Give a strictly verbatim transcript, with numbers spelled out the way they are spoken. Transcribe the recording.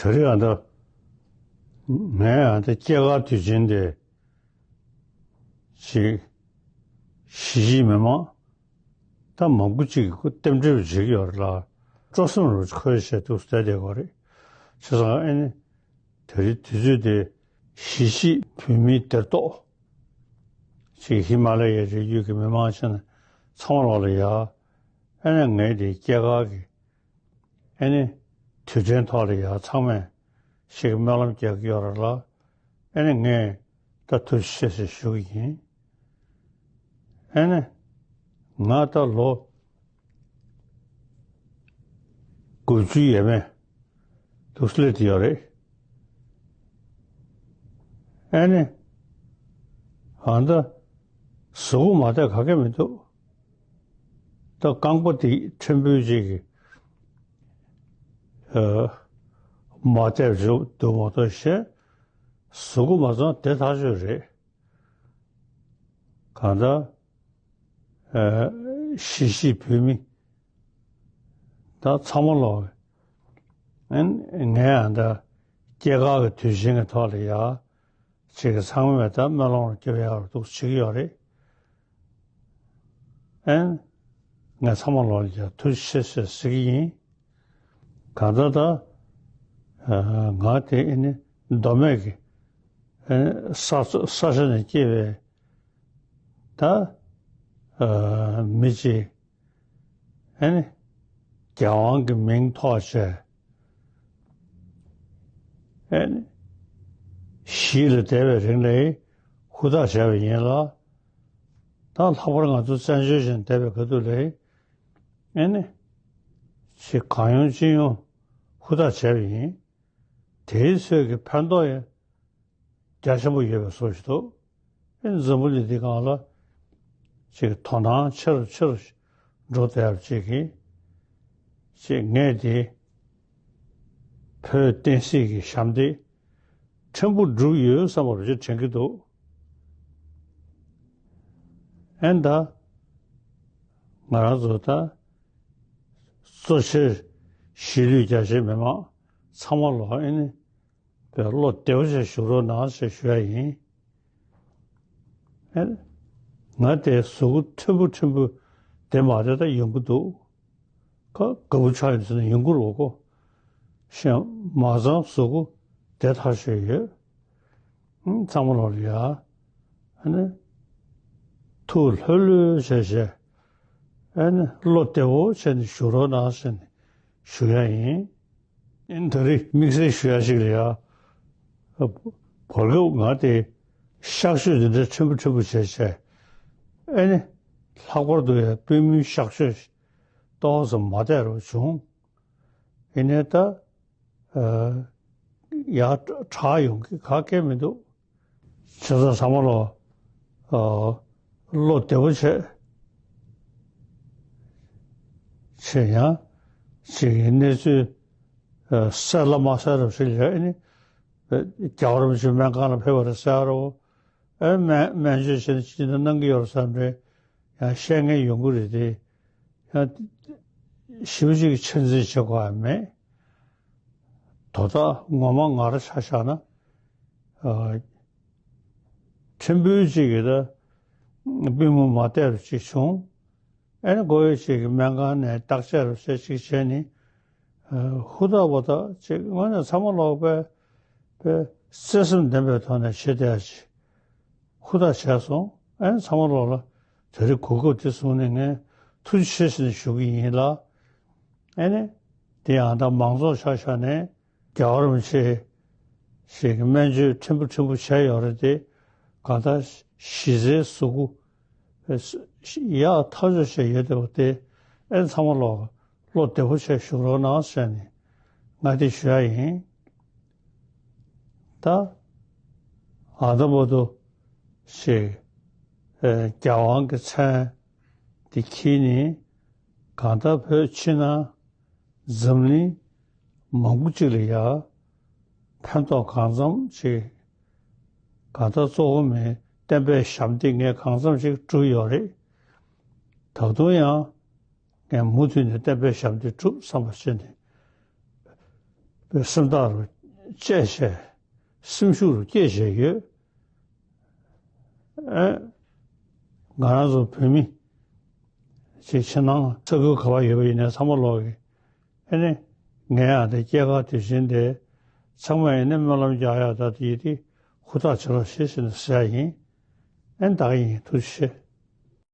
དེ་རིང་ཨ་ད་ངས་ཨ་ད་སྐྱེས་སྐར་དུས་ཆེན་དེ་ཅིག་གཞིས་བྱེས་མི་མང་ད་མང་པོ་ཅིག་གིས་རྟེན་འབྲེལ་བྱེད་ཀྱི་ཡོད་རེད་ལ། སྤྲོ་སེམས་རུ་འཁོལ་བྱས་འདུག་བསྡད་བསྡད་ཡོད་རེད། བྱས་ཙང་ཨ་ནི་དེ་རིང་དུས་ཚོད་དེ་གཞིས་བྱེས་བོད་མིའི་སྡེར་གཏོགས། ཅིག་ཧི་མ་ལ་ཡའི་རི་རྒྱུད་ཀྱི་མི་མང་ཆེ་ན་ཚང་མ་ལོག་ལ་ཡ། ཨ་ནི་ངའི་དེ་སྐྱེས་སྐར་གྱི་ཨ་ནི་དུས་དྲན་ཐོག་ལ་ཡ་ཚང་མས་ཞིག་སྨོན་ལམ་རྒྱག་གི་ཡོད་རེད་ལ། ཨ་ནི་ངས་ད་ཐུགས་རྗེ་ཆེ་ཞེས་ཞུ་གི་ཡིན། ཨ་ནི་ང་ད་ལོ་དགུ་བཅུ་ཡས་མས་འདུག་སླེབས་ཡོད་རེད། ཨ་ནི་ཨ་ད་གཟུགས་པོ་མ་བདེ་ག་གེ་མི་འདུག་ད་རྐང་པ་དེ་ཕྲན་བུ་ཅིག་གིས་ཨ་མ་བདེ་བ་འདུག་མ་གཏོགས་གཞན་གཟུགས་པོ་མ་ཚང་བདེ་ཐག་ཆོད་རེད། གང་ལྟར་ཨ་གཞིས་བྱེས་བོད་མི་ད་ཚང་མ་ལོག་ཨ་ནི་ངས་ཨ་ད་སྐྱེས་སྐར་གྱི་དུས་ཆེན་གྱི་ཐོག་ལ་ཡ་ཅིག་གི་ཚང་མས་ད་སྨོན་ལམ་རྒྱབ་ཡག་འདུག་བྱེད་ཀྱི་ཡོད་རེད། ཨན། ངས་ཚང་མ་ལོག་ལ་ཡ་ཐུགས་རྗེ་ཆེ་ཞེས་ཟེར་གྱི་ཡིན། གང་ལྟར་ད་ཨ་ང་དེ་ཨ་ནི་མདོ་སྨད་ཀྱི་ཨ་ནི་ས་ས་ཆ་ནས་སྐྱེས་པའི་ད་ཨ་མི་གཅིག་ཨ་ནི་རྒྱལ་དབང་གི་མིང་ཐོགས་བྱས་ཨ་ནི་གཞིས་ལ་བསྡད་པའི་རིང་ལ་ཧུར་ཐག་བྱས་པ་ཡིན་ལ། ད་ལྷག་པར་ང་ཚོ་བཙན་བྱོལ་ཞིག་བསྡད་པའི་སྐབས་དུས་ལ་ཨ་ནི་ཅིག་གང་ཡོང་ཅི་ཡོང་ཧུར་ཐག་བྱས་པ་ཡིན། དེའི་ཚོད་ཀྱི་ཕན་ཐོགས་ཡང་རྒྱ་ཆེན་པོ་ཡོད་པའི་བཟོ་ཞིག་འདུག་ཨེ་འཛམ་བུ་གླིང་འདི་སྒང་ལ་ཅིག་དོ་སྣང་ཆེ་རུ་ཆེ་རུ་འགྲོ་བསྡད་ཡག་ཅིག་གིས་ཅིག་ངས་དེ་བོད་བསྟན་སྲིད་ཀྱི་ཞབས་འདེགས་ཕྲན་བུ་བསྒྲུབས་ཡོད་བསམ་པ་ཅིག་དྲན་གྱི་འདུག་ཨེ་ད་ང་རང་ཚོ་ད་གཙོ་ཆེར་གཞིས་ལུས་རྒྱ་ཆེའི་མི་མང་ཚང་མ་ལོག་ཨེ་ནི་བློ་བདེ་པོ་བྱས་བཞུགས་རོགས་གནང་ཞེས་ཞུ་ཡ་ཡིན། ཨེ། ང་དེ་གཟུགས་པོ་ཕྲན་བུ་ཕྲན་བུ་བདེ་མ་བདེ་ད་ཡོང་གི་འདུག་ཁ་དགའ་པོ་ཆགས་ཡོང་ཟེར་ན་ཡོང་གི་རེད་གོ། གཞན་མ་ཚང་གཟུགས་པོ་བདེ་ཐག་ཆོད་ཡོད། ཨང་། ཚང་མ་ལོག་ལ་ཡ། ཨ་ནི། ཐུགས་ལྷོད་ལྷོད་བྱས་བྱས། ཨ་ནི་བློ་བདེ་པོ་བྱས་ནས་བཞུགས་རོགས་གནང་ཟེར་ནས་ཞུ་ཡ་ཡིན། ཨ་ནི་ད་རེས་དམིགས་བསལ་ཞུ་ཡ་ཞིག་ལ་ཡ། བར་སྐབས་ང་དེ་གཤག་བཅོས་འདི་འདྲ་ཕྲན་བུ་ཕྲན་བུ་བྱས་བྱས། ཨ་ནི། ལྷག་པར་དུ་ཡ་པུས་མོའི་གཤག་བཅོས་ཏོག་ཙམ་མ་བདེ་རུ་བྱུང་། ཡིན་ནའི་ད། ཨ། ཡར་དྲག་ཡོང་གི་ག་གེ་མི་འདུག་བྱས་ཙང་ཚང་མ་ལོག་ཨ། བློ་བདེ་པོ་བྱས། བྱས་ཡང་ཅིག་གི་གནས་ཚུལ་ཨ། གསལ་ལ་མ་གསལ་རབས་ཤིག་ལ་ཨ་ནི། རྒྱལ་བ་རིན་པོ་ཆེ་སྨན་ཁང་ལ་ཕེབས་པ་རེད་ཟེར་རོ། ཨེ་སྨན་སྨན་བཅོས་བྱས་ནས་ཅི་འདྲ་གནང་གི་ཡོད་རེད་བསམ་རེད། ཡང་བཤད་མཁན་ཡོང་གི་རེད་དེ། ཡང་ཞེ་པོ་ཅིག་གི་ཆ་འཛིན་བྱེད་དགོས་ཡ་མེད། དོ་བདག་ངོ་མ་ང་རང་ཆ་བཞག་ན། ཨ། ཕྲན་བུ་ཅིག་གིས་ད་པུས་མོ་མ་བདེ་རུ་ཅིག་བྱུང་། ཨེ་ནི་གོ་ཡོད་ཅིག་གིས་སྨན་ཁང་ནས་བརྟག་དཔྱད་རུ་བྱས་ཅིག་བྱས་ནི། ཨ། ཧུར་ཐག་པ་ཐག་ཅིག་དངོས་གནས་ཚང་མ་ལོག་པའི་པའི་བརྩེ་སེམས་ལྡན་པའི་ཐོག་ནས་བྱེད་བསྡད་ཡ་ཅིག་ཧུར་ཐག་བྱས་སོང་། ཨེ་ཚང་མ་ལོག་ལ་དེ་རིང་གོ་སྐབས་དེ་བཟུང་ནས་ངས་ཐུགས་རྗེ་ཆེ་ཟེར་ནས་ཞུ་གི་ཡིན་ལ། ཨེ་ནི། དེ་ཡང་ད་མང་ཚོགས་ཆ་བཞག་ནས་རྒྱལ་བ་རིན་པོ་ཆེ་ཞིག་གི་སྨན་བཅོས་ཕྲན་བུ་ཕྲན་བུ་བྱས་ཡོད་རེད་དེ། གང་ལྟར་གཞི་རྩའི་གཟུགས་པོ་ཡག་ཐག་ཆོད་བྱས་ཡོད་བསྡད་པ་དེ་ཨེ་ཚང་མ་ལོག་བློ་བདེ་པོ་བྱས་བཞུགས་རོགས་གནང་ཟེར་ནས་ང་དེ་ཞུ་ཡ་ཡིན། ད་ཨ་ད་བར་དུ་ཞིག་ཨེ་རྒྱལ་དབང་གི་མཚན་དེ་འཁྱེར་ནས་གང་ལྟར་བོད་ཕྱི་ནང་འཛམ་གླིང་མང་པོ་ཅིག་ལ་ཡ་ཕན་ཐོགས་གང་འཚམ་ཅིག་གང་ལྟར་གཙོ་བོ་མིན་བསྟན་པའི་ཞབས་འདེགས་ངས་གང་འཚམ་ཅིག་བསྒྲུབས་ཡོད་རེད། ད་དུང་ཡང་། ངས་མུ་མཐུད་ནས་བསྟན་པའི་ཞབས་འདེགས་སྒྲུབ་བསམ་པ་བྱས་ནས་པའི་སེམས་ཐག་རུ་ བཅད་བྱས་སེམས་ཤུགས་རུ་སྐྱེད་བྱས་ཡོད། ཨེ། ང་རང་ཚོ་བོད་མི་ཅིག་ཕྱི་ནང་ས་ཁུལ་ག་པར་ཡོད་པ་ཡིན་ནའི་ཚང་མ་ལོག་གི། ཨེ་ནི། ངས་ཡང་དེ་སྐྱེས་སྐར་དུས་ཆེན་དེ་ཚང་མ་ཡིན་ནའི་སྨོན་ལམ་རྒྱག་ཡག་ད་དེ་ཡིན་དེ་ཧུར་ཐག་བྱེད་རོགས་ཞེས་ཟེར་ནས་ཟེར་ཡ་ཡིན། ཨེ་ནི་ད་ག་ཡིན། ཐུགས་རྗེ་ཆེ།